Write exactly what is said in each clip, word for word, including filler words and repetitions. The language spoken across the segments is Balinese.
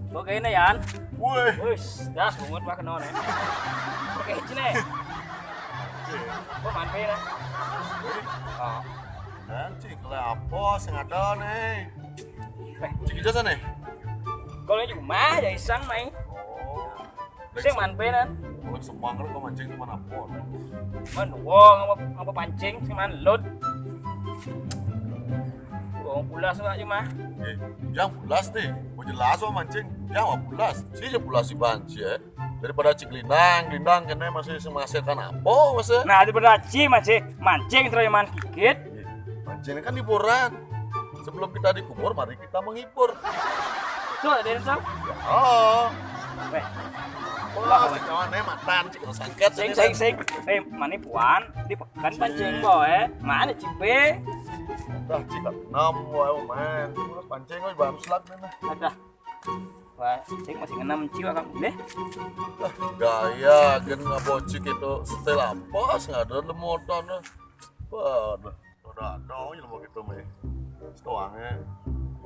Oke, ini Yan. Woi. Wis, das bungut Pak kena nih. Oke, sini. Kok mampir ya? Oh. Dan cik lah apa sing ada nih? Eh, cik aja sana. Kalau cuma aja iseng main. Oh. Sing mampir kan? Kalau semang kok mancing cuma apa? Man, wong apa, apa pancing sing man lut. Wong pulas nggak cuma. Eh, yang pulas nih. Mau jelas apa mancing? Yang apa pulas? Si aja pulas si banci ya. Daripada cik lindang, lindang kena masih menghasilkan apa masih? Nah, daripada cik masih mancing terus man gigit. Mancing kan hiburan. Sebelum kita dikubur, mari kita menghibur. Tuh, ada yang tahu? Oh. Weh. Wah, si kawan eh matan cik sangket. Sing, sing, sing. Eh, mana puan? Di pekan pancing boy. Mana cipe? Dah cik enam wae main. Pancing oi bamslak nih. Ada. Wah, cik masih enam ciwa kan deh. Gaya gen ngabocik itu setel apa sing ada lemotan. Waduh, udah dong ilmu gitu mah. Setuangnya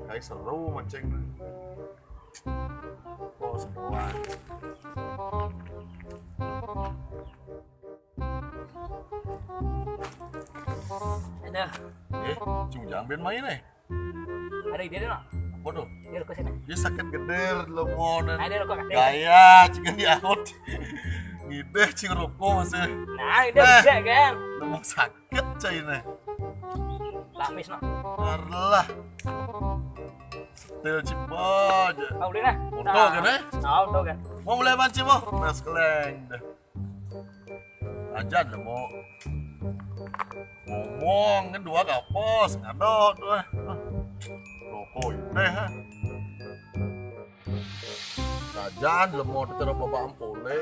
kayak seru mancing. Oh, setuang. Aduh. Eh, cuma jangan main eh. Ada ide deh, no? Apa tuh? Dia ke sini. Dia sakit geder lemonan. Ada rokok katanya. Gaya, cik kan diahut. Ngideh cing rokok masih. Nah, ini bisa kan? Lemong sakit cai nih. Lapis no. Arlah. Setel cik aja. Oh, udah nah. Udah kan eh? Nah, udah kan. Mau mulai mancing mau? Mas keleng deh. Aja deh mau ngomong kan dua kapos ngado tuh. Rokok ini ha. Sajan lemo diterus bapak ampole.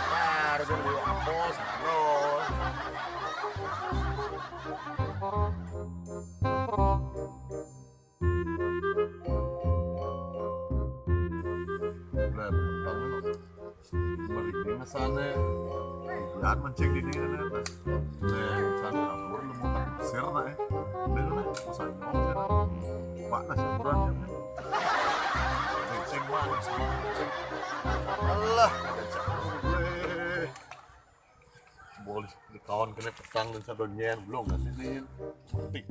Par kan dua kapos ngado. Lah, tau lu. Merinding sana. Lihat mancing di sini kan. Nah, sana dapur lu mau tak sir nah eh. Udah lah, masa nyong sana. Pak nasi kurang ya. Mancing mana sama mancing. Alah, ada cak gue. Boleh di kawan kena petang dan sadonyen belum nasi nih. Mati.